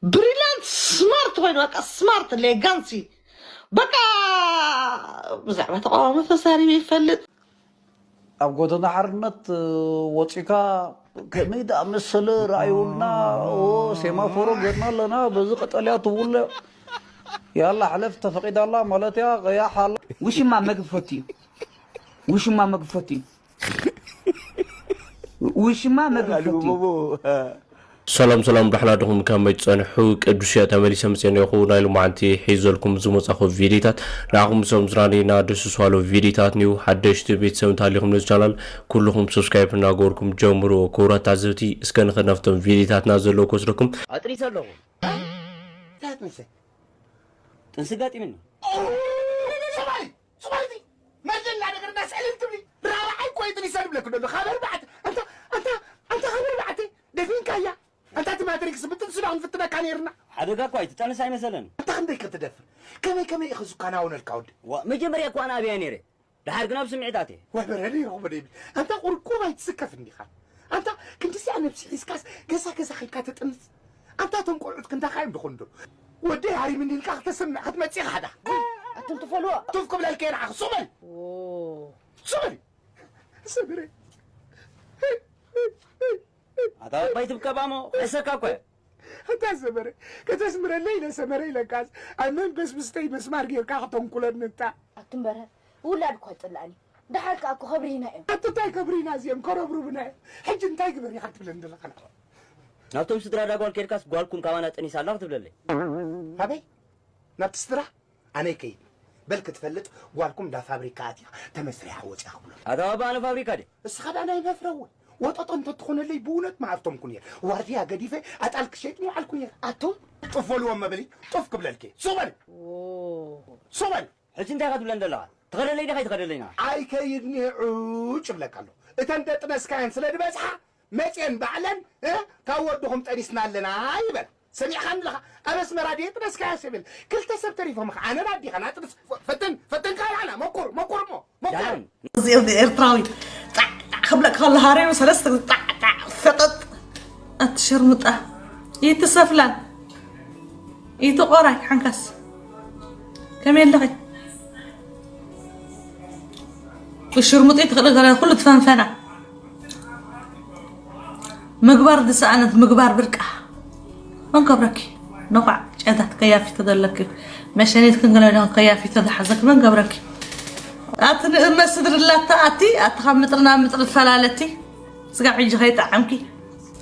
ብሪላንት ስማርት ኮይኑ በቃ ስማርት ሌጋንሲ በቃ ብዛዕባ ተቃዋሚ ተዛሪቡ ይፈልጥ። ኣብ ጎደና ሓርነት ወፂካ ከመይ ደኣ መሰለ ረኣዩልና። ሴማፎሮ ጌርና ኣለና፣ በዚ ቀጠልያ ትውለ ያላ ሕለፍ ተፈቂዳላ ማለት እያ። ቀያሕ ኣላ። ውሽማ መግብ ፈትዩ ውሽማ መግብ ፈትዩ ውሽማ መግብ ፈትዩ ሰላም ሰላም ዳሕላ ድኹም ከመይ ትጸንሑ? ቅዱስ እየ ተመሊሰ መጽኤ እኒኦኹ። ናይ ሎማዓንቲ ሒዘልኩም ዝመጻኹ ቪዲዮታት ንዓኹም ሰላም ዝራኔና ደስ ዝባሉ ቪዲዮታት ኒው ሓደሽቲ ቤተሰብ እንተሃሊኹም ነዚ ቻናል ኩልኹም ሰብስክራይብ እናገበርኩም ጀምሩ። ክቡራት ታዘብቲ እስከ ንኸድ ናብቶም ቪዲዮታትና ዘለዉ ክወስደኩም። ኣጥሪሰ ኣለኹ ታት ምሰ ጥንሲ ጋጢምኒ ሶማሊ ሶማሊ መርጀላ ነገር እንዳስዕል እንትብሊ ራብዓይ ኮይትን ይሰድብለክ ደሎ ካብ ኣርባዕተ ኣንታ ኣንታ ኣንታ ካብ ኣርባዕተ ደፊንካያ ኣንታ እቲ ማትሪክስ ብጥንስዶ ክንፍትነካ ነይርና ሓደጋ እኳ እዩ ትጠንስ ኣይመሰለን ኣንታ ክንደይ ክትደፍር ከመይ ከመይ ኢኸ ዝካናውነልካ ወዲ ዋ መጀመርያ እኳ ኣነ ኣብያ ነይረ ድሓር ግን ኣብ ስምዒታት እየ ወበረ ነይረ ወበደ ይብል ኣንታ ቁርቁር ኣይትስከፍ እንዲኻ ኣንታ ክንድዚኣ ነብሲ ሒዝካስ ገዛ ገዛ ኸይድካ ተጥንስ ኣንታ እቶም ቆልዑት ክንዳኻ እዮም ድኾኑ ዶ ወደይ ሃሪምኒ ኢልካ ክተሰምዕ ክትመጽእ ኢኻ ሓዳ ኣቱም ትፈልዎ ቱፍ ክብለልከ ንዓኽ ሱቕ በል ሱቕ በል ሰብረ ኣታ ኣባይ ትብከባሞ ክሕሰካ እኮ እየ ኣታ ሰመረ ከተስምረለይ ኢለ ሰመረ ኢለካስ ኣብ መንበስ ምስተይ መስማር ጌርካ ክተንኩለኒ እታ ኣቱም በረ ውላድ እኳ ይፅላእኒ ደሓር ከዓ እኮ ከብሪና እዮም ኣትታይ ከብሪና እዚኦም ከረብሩብና እዮም ሕጂ እንታይ ግበር ኢኻ ትብለኒ ዘለኻ ናብቶም ስድራ ዳጓል ከድካስ ጓልኩም ካባና ጠኒሳ ኣላ ክትብለለይ ኣበይ ናብቲ ስድራ ኣነ ይከይድ በል ክትፈልጥ ጓልኩም እንዳ ፋብሪካ ኣትያ ተመስሪሓ ወፂኣ ክብሎ ኣታ ባባ ኣነ ፋብሪካ ድየ እስኻ ዳ ናይ መፍረወ ወጠጦ እንተትኾነለይ ብእውነት መዓርቶም ኩን እየ ዋርድያ ገዲፈ ኣጣል ክሸይጥ ምውዓልኩ እየ ኣቱም ጡፍ በልዎም መበሊ ጡፍ ክብለልክ እየ ሱቕ በል ሱቕ በል ሕጂ እንታይ ኢኻ ትብለን ዘለኻ ትኸደለይ ዲኻ ይትኸደለይና ኣይከይድኒ ዕጭ እብለካ ኣሎ እተን ደጥነስካየን ስለ ዝበዝሓ መፅየን ባዕለን እ፣ ካብ ወድኹም ጠኒስና ኣለና ይበል ሰሚዕኻኒ ኣለኻ ኣብ ኣስመራ ድየ ጥነስካያ ሰብል ክልተ ሰብ ተሪፎም ኸ ኣነን ኣዲኻን ኣጥንስ ፈትን ፈትን ካልዓና መኩር መኩር እሞ መኩር ዳን እዚኦም ኤርትራዊ ጣዕጣዕ ክብለካ ከሎ ሃረዩ ሰለስተ ጣዕጣዕ ፈጠጥ ኣትሸርምጣ ይትሰፍላን ይትቆራይ ሓንካስ ከመይ ኣለኺ ሽርሙጢ ትኽእል ገለ ኩሉ ትፈንፈና ምግባር ዝሰኣነት ምግባር ብርቃ መን ገብረኪ ነኳዕ ጨታት ከያፊተ ዘለኪ መሸኒት ክንገለ ከያፊተ ዝሓዘክ መን ገብረኪ ኣቲ ንእመ ስድርላታ ኣቲ ኣቲ ካብ ምጥሪ ናብ ምጥሪ ፈላለቲ ስጋብ ሕጂ ከይጠዓምኪ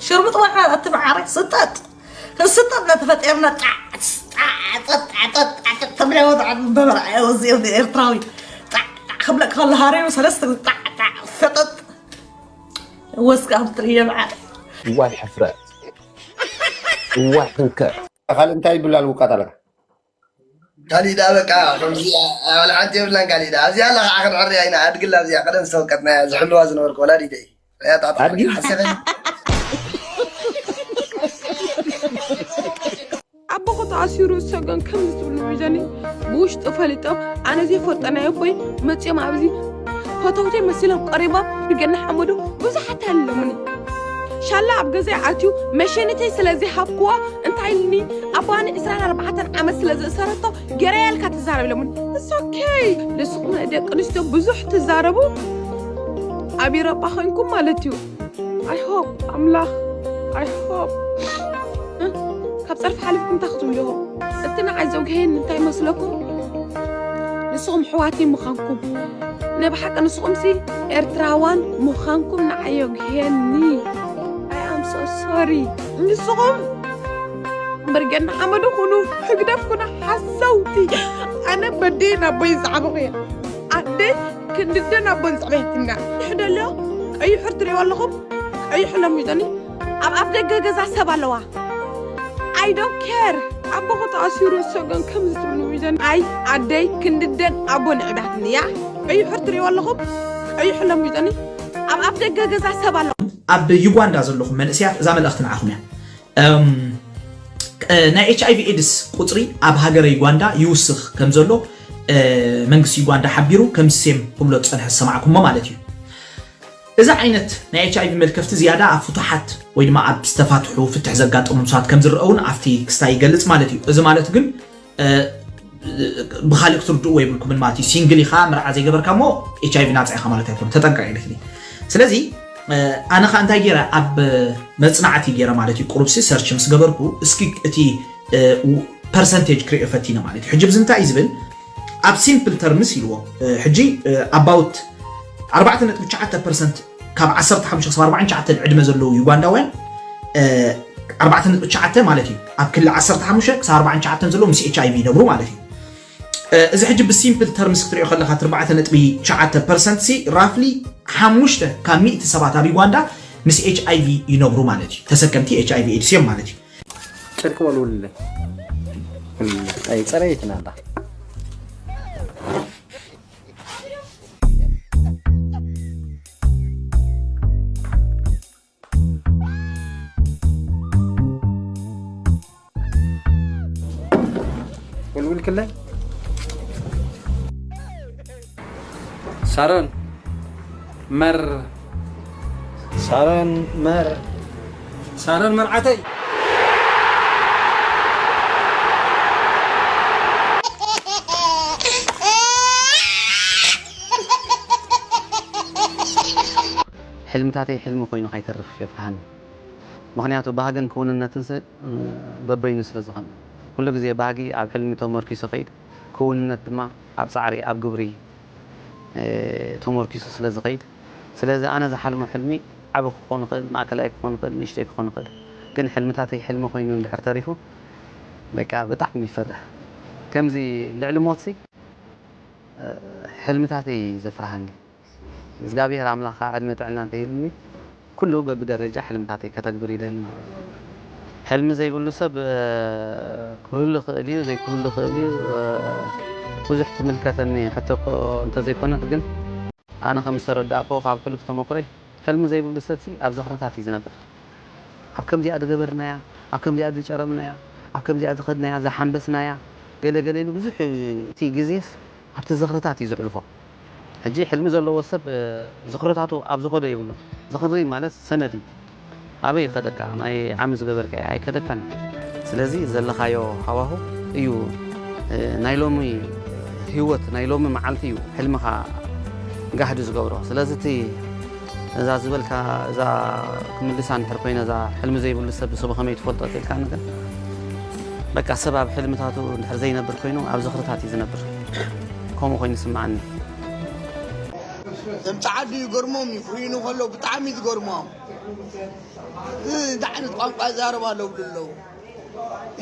ሽርሙጥ ዋና ኣቲ መዓረ ስጠጥ ስጠጥ ተፈጢርና ጣዕ ጣዕ ጣዕ ጣዕ ጣዕ ተብለወ በበርዓዮ እዚኦም ኤርትራዊ ጣዕ ጣዕ ክብለካ ከሎ ሃረዩ ሰለስተ ጣዕ ጣዕ ፈጠጥ ወስካ ክትርእዮ በዓል እዋይ ሕፍረት እዋይ ሕንከ ካልእ እንታይ ይብላል ውቃጥ ኣለካ ካሊዳ በቃ ከምዚ ወላ ሓንቲ የብላን ካሊዳ ኣብዚኣ ኣላ ከዓ ክንዕርያ ኢና ኣድግላ ኣብዚኣ ቀደም ዝተወቀጥናያ ዝሕልዋ ዝነበርኩ ወላዲተይ ኣድጊ ኣቦኹ ተኣሲሩ ሰገን ከምዚ ትብሉ ሒዘኒ ብውሽጢ ፈሊጦም ኣነ ዘይፈልጦ ናይ ኣቦይ መፅኦም ኣብዚ ፈተውተይ መሲሎም ቀሪቦም ብገና ሓመዱ ብዙሓት ኣለሙኒ ሻላ ኣብ ገዛይ ኣትዩ መሸኒተይ ስለ ዘይሃብክዎ እንታይ ኢልኒ ኣቦኒ ዕስራን ኣርባዕተን ዓመት ስለ ዝእሰረቶ ገረያ ኢልካ ትዛረብ ኢሎምኒ እስ ኦኬ ንስኹም ደቂ ኣንስትዮ ብዙሕ ትዛረቡ ኣብ ኢሮጳ ኮይንኩም ማለት እዩ I hope ኣምላኽ I hope ካብ ፀርፊ ሓሊፍኩም እንታይ ክትብሉ ኢኹም እቲ ንዓይ ዘጉሄኒ እንታይ መስለኩም ንስኹም ኣሕዋተይ ምዃንኩም ናይ ብሓቂ ንስኹምሲ ኤርትራዋን ምዃንኩም ንዓይ የጉህየኒ I am so sorry ንስኹም ብርገና ሓመዱ ኩኑ ህግደፍ ኩኑ ሓሰውቲ ኣነ በዴ ናቦይ ዝዓበኹ እየ ኣደ ክንድደን ኣቦን ዝዕበየትና ንሕደሎ ቀይሕር ትሪእዎ ኣለኹም ቀይሕሎም ይዘኒ ኣብ ኣፍ ደገ ገዛ ሰብ ኣለዋ I don't care ኣቦኹ ተኣሲሩ ሰገን ከም ዝትብሉ ይዘኒ ኣይ ኣደይ ክንድደን ኣቦ ንዕባትኒ ያ ቀይሕር ትሪእዎ ኣለኹም ቀይሕሎም ይዘኒ ኣብ ኣፍ ደገ ገዛ ሰብ ኣለዋ ኣብ ዩጓንዳ ዘለኹም መንእስያት እዛ መልእኽቲ ንዓኹም እያ ናይ ኤች ኣይቪ ኤድስ ቁፅሪ ኣብ ሃገረ ዩጓንዳ ይውስኽ ከም ዘሎ መንግስቲ ዩጓንዳ ሓቢሩ ከም ሴም ክብሎ ዝፀንሐ ዝሰማዕኩሞ ማለት እዩ እዚ ዓይነት ናይ ኤች ኣይ ቪ መልከፍቲ ዝያዳ ኣብ ፍቱሓት ወይ ድማ ኣብ ዝተፋትሑ ፍትሕ ዘጋጠሞም ሰባት ከም ዝረአ እውን ኣብቲ ክስታይ ይገልጽ ማለት እዩ። እዚ ማለት ግን ብኻሊእ ክትርድእዎ የብልኩምን ማለት እዩ። ሲንግል ኢኻ፣ መርዓ ዘይገበርካ እሞ ኤች ኣይ ቪ ናፃ ኢኻ ማለት ኣይኮነ። ተጠንቀቕ ኢልክኒ። ስለዚ ኣነ ኸ እንታይ ገይረ ኣብ መፅናዕቲ ገይረ ማለት እዩ። ቁሩብሲ ሰርች ምስ ገበርኩ እስኪ እቲ ፐርሰንቴጅ ክሪኦ ፈቲነ ማለት እዩ። ሕጂ ብዚ እንታይ እዩ ዝብል ኣብ ሲምፕል ተርምስ ኢልዎ። ሕጂ ኣባውት ኣርባዕተ ነጥቢ ትሽዓተ ፐርሰንት ካብ ዓሰርተ ሓሙሽተ ክሳብ ኣርባዕተ ዕድመ ዘለዉ ዩጋንዳውያን ኣርባዕተ ነጥቢ ትሽዓተ ማለት እዩ ኣብ ክሊ ዓሰርተ ሓሙሽተ ክሳብ ኣርባዕተ ዘለዉ ምስ ኤች ኣይ ቪ ይነብሩ ማለት እዩ። እዚ ሕጂ ብሲምፕል ተርምስ ክትሪኦ ከለካ ኣርባዕተ ነጥቢ ትሽዓተ ፐርሰንት ሲ ራፍሊ ሓሙሽተ ካብ ሚእቲ ሰባት ኣብ ዩጋንዳ ምስ ኤች ኣይ ቪ ይነብሩ ማለት እዩ። ተሰከምቲ ኤች ኣይ ቪ ኤድስ እዮም ማለት እዩ። ጨርቂ ወልውልለይ። ኣይ ጸረይትና እንዳ ወልውልክለይ ሳሮን መር ሳሮን መር ሳሮን መርዓተይ ሕልምታተይ ሕልሚ ኮይኑ ከይተርፍ የፍርሃኒ። ምኽንያቱ ባህግን ክውንነትን ሰብ በበይኑ ስለ ዝኾነ ኩሉ ግዜ ባህጊ ኣብ ሕልሚ ተመርኪሱ ከይድ፣ ክውንነት ድማ ኣብ ጻዕሪ ኣብ ግብሪ ተመርኪሱ ስለ ዝኸይድ፣ ስለዚ ኣነ ዝሓልሞ ሕልሚ ዓቢ ክኾን ይኽእል፣ ማእከላይ ክኾን ይኽእል፣ ንእሽተይ ክኾን ይኽእል፣ ግን ሕልምታተይ ሕልሚ ኮይኑ እንድሕር ተሪፉ በቃ ብጣዕሚ ይፈርሕ። ከምዚ ልዕሊ ሞትሲ ሕልምታተይ ዘፍርሃኒ። እግዚኣብሔር ኣምላኽ ከዓ ዕድመ ጥዕና እንተሂብኒ ኩሉ በብደረጃ ሕልምታተይ ከተግብር ኢለ ሕልሚ ዘይብሉ ሰብ ክህሉ ይኽእል እዩ ዘይክህሉ ይኽእል እዩ ብዙሕ ትምልከተኒ ሕቶ እንተዘይኮነት ግን ኣነ ከም ዝተረዳእኮ ካብ ሕሉፍ ተመክሮይ ሕልሚ ዘይብሉ ሰብሲ ኣብ ዝኽርታት እዩ ዝነብር ኣብ ከምዚኣ ዝገበርናያ ኣብ ከምዚኣ ዝጨረምናያ ኣብ ከምዚኣ ዝኸድናያ ዝሓንበስናያ ገለ ገለ ኢሉ ብዙሕ እቲ ግዜስ ኣብቲ ዝኽርታት እዩ ዘሕልፎ። ሕጂ ሕልሚ ዘለዎ ሰብ ዝኽርታቱ ኣብ ዝኸዶ የብሉን። ዝኽሪ ማለት ሰነድ እዩ። ኣበይ ይኸደካ? ናይ ዓሚ ዝገበርካዮ ኣይከደካን እዩ። ስለዚ ዘለኻዮ ሃዋሁ እዩ ናይ ሎሚ ህይወት ናይ ሎሚ መዓልቲ እዩ ሕልምኻ ጋህዲ ዝገብሮ። ስለዚ እቲ እዛ ዝበልካ እዛ ክምልሳ እንድሕር ኮይነ እዛ ሕልሚ ዘይብሉ ሰብ ብስቡ ከመይ ትፈልጦ ተልካ ነገር በቃ ሰብ ኣብ ሕልምታቱ እንድሕር ዘይነብር ኮይኑ ኣብ ዝኽርታት እዩ ዝነብር። ከምኡ ኮይኑ ይስምዓኒ። እዞም ጸዓዱ ይገርሞም እዩ ክርእዩኒ ከለዉ ብጣዕሚ እዩ ዝገርሞም። እንታይ ዓይነት ቋንቋ ይዛረቡ ኣለዉ ይብሉ ኣለዉ።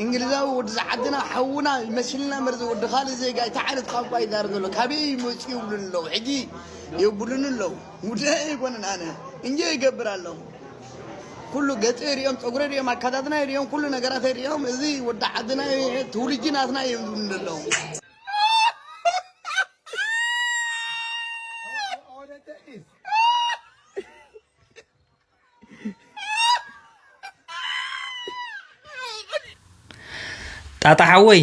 እንግሊዛዊ ወዲ ዝዓድና ሓውና ይመስልና እምበር እዚ ወዲ ካልእ ዜጋ እንታይ ዓይነት ቋንቋ ይዛረብ ዘሎ ካበይ እዩ መፂኡ ይብሉኒ ኣለዉ። ሕጂ የብሉኒ ኣለዉ። ጉዳይ ኣይኮነን ኣነ እንጀ ይገብር ኣለኹ። ኩሉ ገፀይ ሪኦም፣ ፀጉረይ ሪኦም፣ ኣካዳድናይ ሪኦም፣ ኩሉ ነገራተይ ሪኦም እዚ ወዲ ዓድና እዩ፣ ትውልጂ ናትና እዮም ዝብሉኒ ዘለዉ። ጣጣ ሓወይ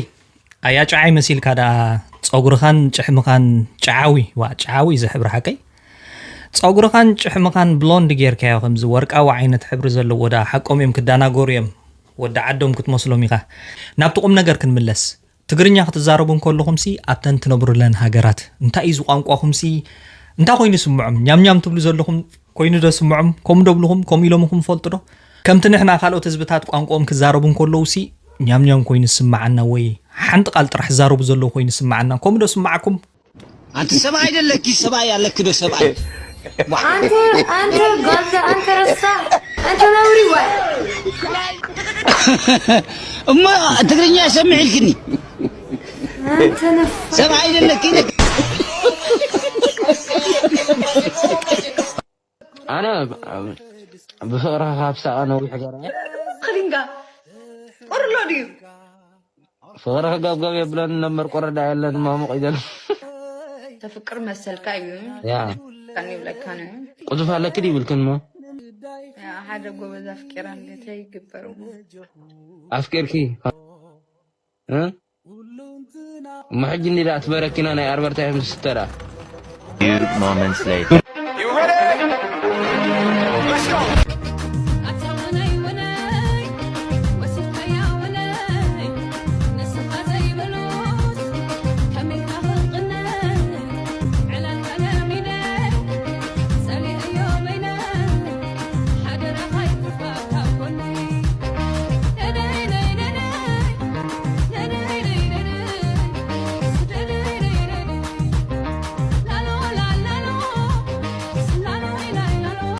ኣያ ጨዓይ መሲልካ ደኣ ጸጉርኻን ጭሕምኻን ጨዓዊ ዋ ጨዓዊ እዚ ሕብሪ ሓቀይ ጸጉርኻን ጭሕምኻን ብሎንድ ጌርካዮ ከምዚ ወርቃዊ ዓይነት ሕብሪ ዘለዎ ደኣ ሓቆም እዮም ክዳናገሩ እዮም ወዲ ዓዶም ክትመስሎም ኢኻ ናብቲ ቁም ነገር ክንምለስ ትግርኛ ክትዛረቡ እንከለኹምሲ ኣብተን ትነብሩለን ሃገራት እንታይ እዩ ዝቋንቋኹምሲ እንታይ ኮይኑ ይስምዖም ኛምኛም ትብሉ ዘለኹም ኮይኑ ዶ ስምዖም ከምኡ ዶ ብልኹም ከምኡ ኢሎምኹም ፈልጡ ዶ ከምቲ ንሕና ካልኦት ህዝብታት ቋንቋኦም ክዛረቡ እንከለዉ ሲ ኛምኛም ኮይኑ ስምዓና ወይ ሓንቲ ቃል ጥራሕ ዝዛረቡ ዘለዉ ኮይኑ ስምዓና ከምኡ ዶ ስምዓኩም ኣንቲ ሰብኣይ ደለኪ ሰብኣይ ኣለኪ ዶ ሰብኣይ አንተ አንተ ጋዛ አንተ ረሳ አንተ ነውሪ ወይ እሞ ትግርኛ ሰምዕ ኢልክኒ አንተ ነፍ ሰብኣይ ደለኪ ኣነ ብፍቕርኻ ካብ ሳቐ ነዊሕ ገረ ክሊንጋ ቁርሎ ድዩ ፍቕርኺ ገብገብ የብለን ነበር ቆረዳ የለን ማሙቕ ይደል ተፍቅር መሰልካ እዩ ያ ካን ይብለካ ነው ቁዙፍ ኣለኪ ድዩ ይብልክን ሞ ሓደ ጎበዝ ኣፍቂራ እንዴተ ይግበር ኣፍቂርኪ እ እሞ ሕጂ እንዲ ደኣ ትበረኪና ናይ ኣርበርታ እዮም ዝስተራ Few moments later.